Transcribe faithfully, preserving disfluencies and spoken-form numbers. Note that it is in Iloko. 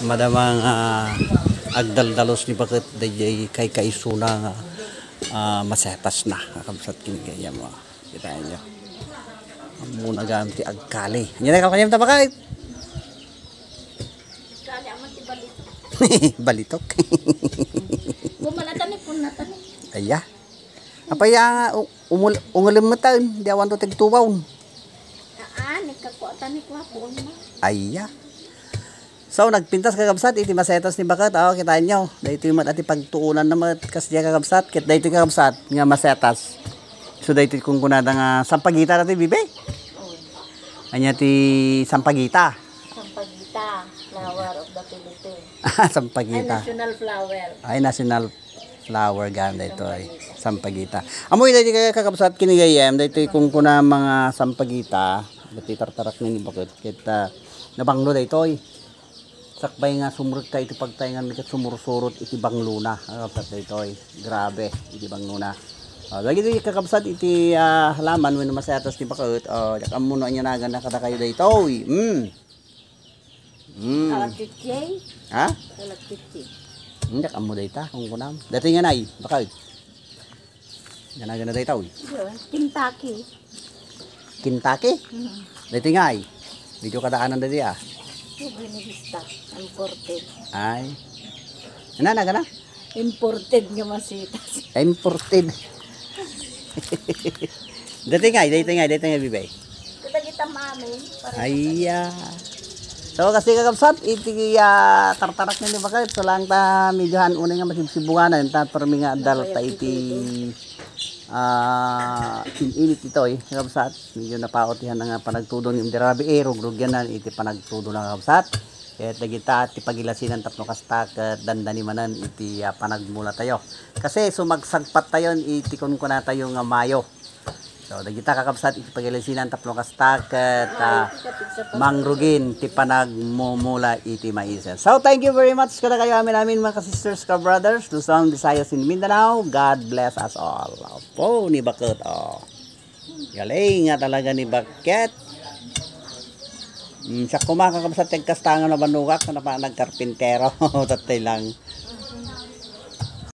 Madama nga agdaldalos ni baket daydiay kaykaysona nga, ah, masetas na, kakabsat, ken gayyem, ah. Kitaen yo. Ammona gayam ti agkali. Ania nga kalkaliem ta, baket? Kali aman ti balitok. Balitok. Bumanatan ni punatan ni. Aya. Apay nga u-, umul-, ungulem metten, di awan to tigtubaw. Aa, nagkakuatan ni kuwakuon na. Aya. So, nagpintas, kakabsat, iti masetas ni baket. O, kitaen yo. Daytoy met a ti pagtuonanna met kasdiay, kakabsat. Ket daytoy, kakabsat, nga masetas. So, daytoy kunkunada nga sampagita daytoy, bibi? Ania ti sampagita? Sampagita, flower of the Philippines. Ay, sampagita. National flower. Ay, national flower gayam daytoy. Sampagita. Ammoyo daytoy, kakabsat, ken gayyem, daytoy kunkuna nga sampagita, daytoy tartarak ni baket, ket, ah, nabanglo daytoy. Sakbay nga sumrekka iti pagtaenganmi ket sumursurot iti banglona, kakabsat, daytoy. Grabe, iti banglona. Ah, dagiti kakabsat iti, ah, halaman wenno masetas ni baket, ah, diak ammo no ania naganna kadakayo daytoy. Mm. Mm. Kalachichi. Ha? Kalachichi. Hmm, diak ammo dayta, kunkunam. Daytoy nga nay, baket. Ania naganna dayta, uy. Yun, Kentucky. Kentucky? Mm. Daytoy nga ay. Medyo kadaanan dayta, ah. Buena Vista, imported. Ay. Ania naganna? Imported nga masetas. Imported. Daytoy nga, daytoy nga, daytoy nga, bibay. Kita kita mamin. Aya. So, kasdiay, kakabsat, iti, ah, tartarak ni baket, so lang ta medyo han unay nga masibsibungan, ta permi nga adal ta iti, ah, in-init ditoy, kakabsat. Medyo napautihan na nga panagtudong ni Inday Rabi, eh, rugrugyan na iti panagtudong na, kakabsat. Ket dagita ti pagilasinan tapno kasta ket dandani manen iti, ah, panagmula tayo. Kasi sumagsagpat tayo iti kunkunatayo nga Mayo. So, dagita, kakabsat, iti pagilasinan tapno kasta ket, ah, mangrugin ti panagmumula iti maisen. So, thank you very much kadakayo amin-amin, mga ka-sisters, ka-brothers, Luzon, Visayas, and Mindanao. God bless us all. Opo, ni baket, oh. Galing nga talaga ni baket. Mm, siak koma, kakabsat, ti agkasta nga nabannogak, nga napa-, nagkarpintero. Tatay lang.